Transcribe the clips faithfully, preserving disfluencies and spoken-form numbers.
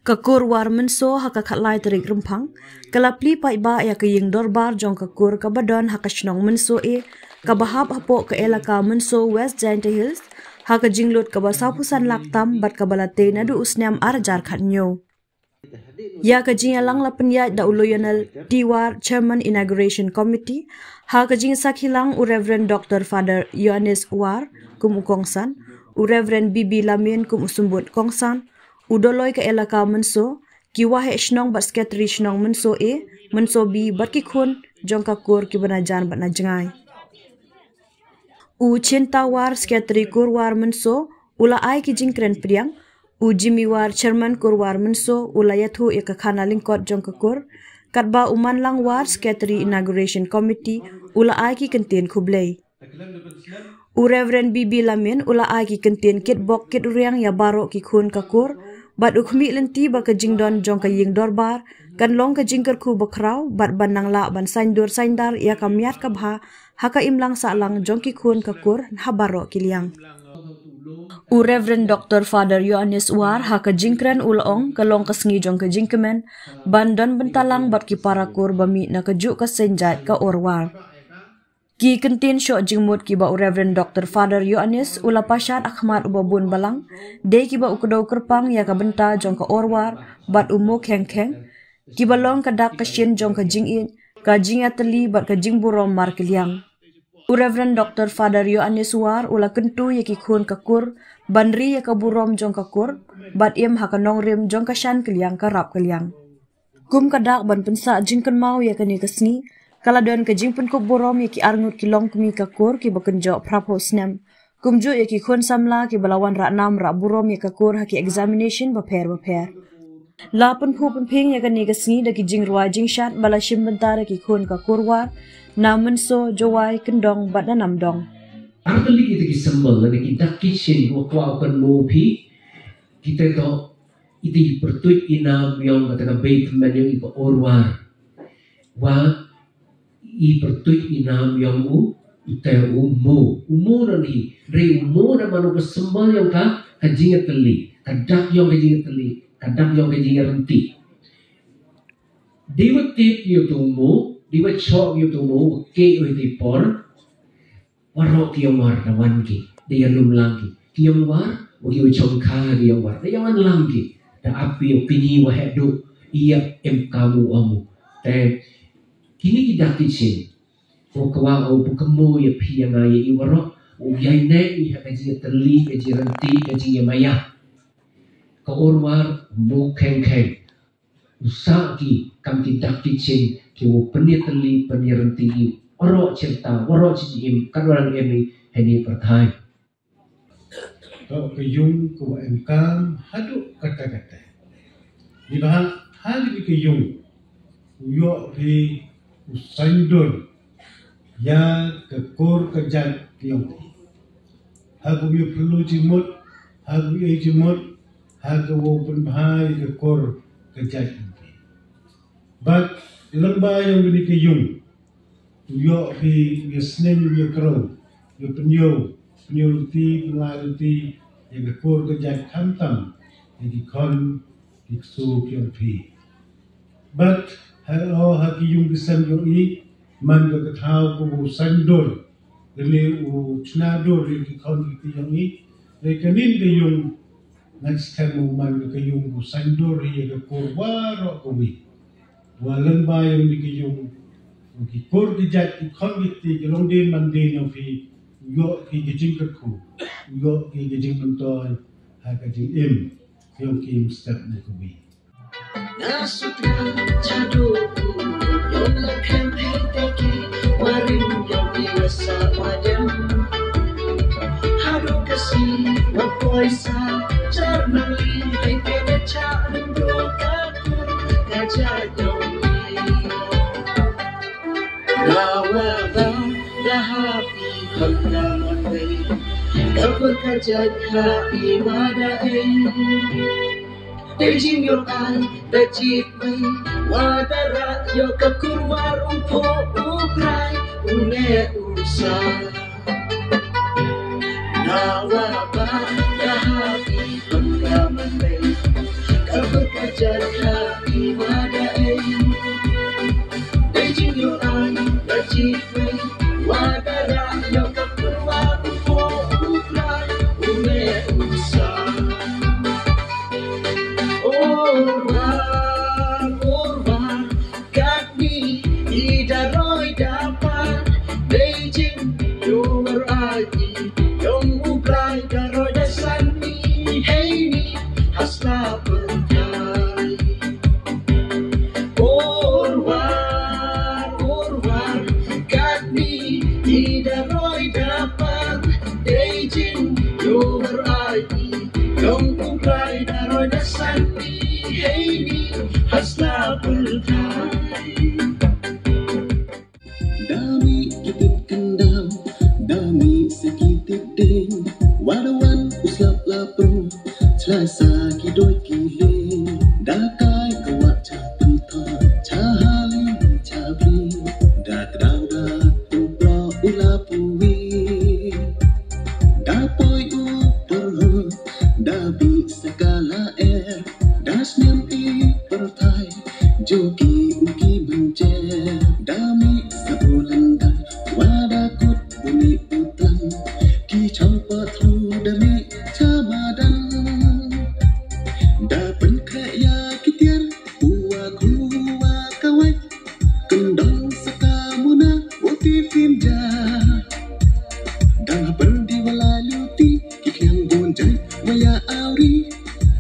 Ka Kur War Mynso ha ka khatlai tarik Rymphang ka la plie paidbah ïa ka ïing dorbar jong ka kur kaba don ha ka shnong Mynso A, kaba hap hapoh ka elaka Mynso West Jaintia Hills, ha ka jinglut kaba sawphew san lak tam bad kaba la tei naduh u snem ar hajar khathynñiew. Ïa ka jingïalang la pynïaid da u Lionel T War, Chairman Inauguration Committee, ha ka jingsakhi lang u Reverend Doctor Father Ïoannis War kum u kongsan, u Reverend B B Lamien kum u symbud kongsan, u Doloi ka elaka Mynso, ki waheh shnong bad sekretari shnong Mynso A, Mynso B bad ki khun jong ka kur kiba na jan bad na jngai. U Chinta War, sekretari Kur War Mynso, u la ai ki jingkren pdiang. U Jimmy War, Chairman Kur War Mynso, u la ïathuh ïa ka khana lyngkot jong ka kur. Katba u Manlang War, sekretari Inauguration Committee, u la ai ki kyntien khublei. U Reverend B B Lamien u la ai ki kyntien kitbok kitriang ïa baroh ki khun ka kur, bad u khmih lynti ba ka jingdon jong ka ïing dorbar kan long ka jingkyrkhu bakhraw bad ban nang lah ban saiñdur saiñdar ïa ka miat ka bha ha ka imlang sahlang jong ki khun ka kur ha baroh ki liang. U Reverend Doctor Father Ïoannis War ha ka jingkren u la ong ka long ka sngi jong ka jingkmen ban don bynta lang bad ki para kur ba mih na kajuh ka seng jait ka Or War. Ki kyntien shoh jingmut kiba u Reverend Doctor Father Ïoannis u la pashat ha khmat uba bun balang, dei kiba u kdew kyrpang ïa ka bynta jong ka Or War bad u Mo Kheng Kheng, kiba long ka dak ka shin jong ka jingïeit, ka jingïatylli bad ka jingburom markylliang. U Reverend Doctor Father Ïoannis War u la kyntu ïa ki khun ka kur ban ri ïa ka burom jong ka kur bad im ha ka nongrim jong ka shan kylliang ka rap kylliang. Kum ka dak ban pynsah jingkynmaw ïa kane ka sngi, ka la don ka jingpynkup burom ïa ki arngut ki longkmie ka kur kiba kynjoh phraphew snem, kumjuh ïa ki khun samla kiba la wanrah nam rah burom ïa ka kur ha ki examination bapher bapher. La pynphuh pynphieng ïa kane ka sngi da ki jingrwai jingshad ba la shim bynta da ki khun ka Kur War na Mynso, Jowai, Kyndong bad na Namdong. Ar tylli kita ki symbol lane ki dak ki shin wa kwah u kynmaw phi, kita to iti pyrtuit i nam yong kata ka bei tymmen yong i ka Or War. Wa i pyrtuit i nam yong u, u te u Mo. U Mo na ni, re u Mo na mano ka symbol yong ka, ka jingïatylli, ka dak yong ka jingïatylli, ka dak yong ka jingïarynti. Dei wa tip ïa u Mo, dei wa chok ïa u Mo, wa ke ïa u ti por, waroh ki ïong War da wan ki, da ïalum lang ki. Ki ïong War, wa ki wa chong kha ki ïong War, da ïawan lang ki. Da ap ïa u kini wa heh duh, ïa em kamu amu. Te, kini ki dak ki chin. Ko kawa au bu kemo ïa phi ïa nga ïa i waroh, u ïai ne i ha ka jingïatylli, ka jingïarynti, ka jingïamaya. Ka Or War, Mo Kheng Kheng. U sah ki kam ki dak ki chin ki wa pynïatylli pynïarynti i waroh chirta waroh chi im kan walang em i heni pyrthai. To ka yung ka wa em kam haduh kata kata. Ni ba ha ni ka yung u yoh phi u saindur ïa ka kur ka jait yong phi. Ha ka ïa pynlut jingmut, ha ka ïa jingmut, ha ka wa pynbha ïa ka kur ka jait yong phi. Bad lem ba yong ni ka yung u yoh phi ïa sneng ïa kro ïa pynïew pynïew ti pynlai ti ïa ka kur ka jait khamtam ïa ki khon ki ksu ki yong phi. Bad ha o ha ki yung ki sem yong i man ka ka thaw ko u saindur. Kani u chna dur ri ki khon ki ti yong i. Re kanin ka yung ngan stem u man ka ka yung u saindur ri ka kur waroh ka wi. Wa leng ba yong ni ka yung u ki kur ki jait ki khon ki ti ki long din man din yong phi. Yoh ki ki jing ka ku yoh ki ki jing mentoi ha ka jing im yong ki im step ni ka wi. Dei jingïoh ai da jit mei wa da rah ïoh ka kur War u pho u brai u ne u sa. Na wa ba da ha i pun ka man mei ka pun ka ja Over I T, Dong Kumrai, Daroi Dasan, Heini, Hasla Pultai. Dami kitip kendam, dami sekitip ding, wadawan uslap lapro, selasa kidoi kiling, dakai kawak cha tentang, cha hali cha bli, da tedau da tumpro ulap uwi. Da poi u perhut, da bi sekala er, da snem i pertai, joki uki benjer, da mi sa ulan da, wada kut bumi utlang, ki chau patru da mi chamadan. Da penkhe ya kitiar, uwa kuwa kawai, kendong saka muna, uti finja. Dang hapen di wala luti, ki khliang bun jai, waya auri.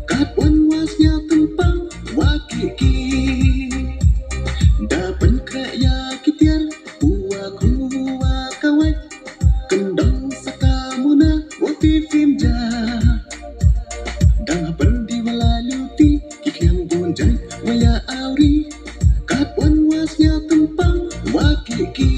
Kat wan was nya tempang, wa ki ki. Da penkhe ya kitiar, uwa kuwa kawai. Kendong saka muna, uti finja. Dang hapen di wala luti, ki khliang bun jai, waya auri. Kat wan was nya tempang, wa ki ki.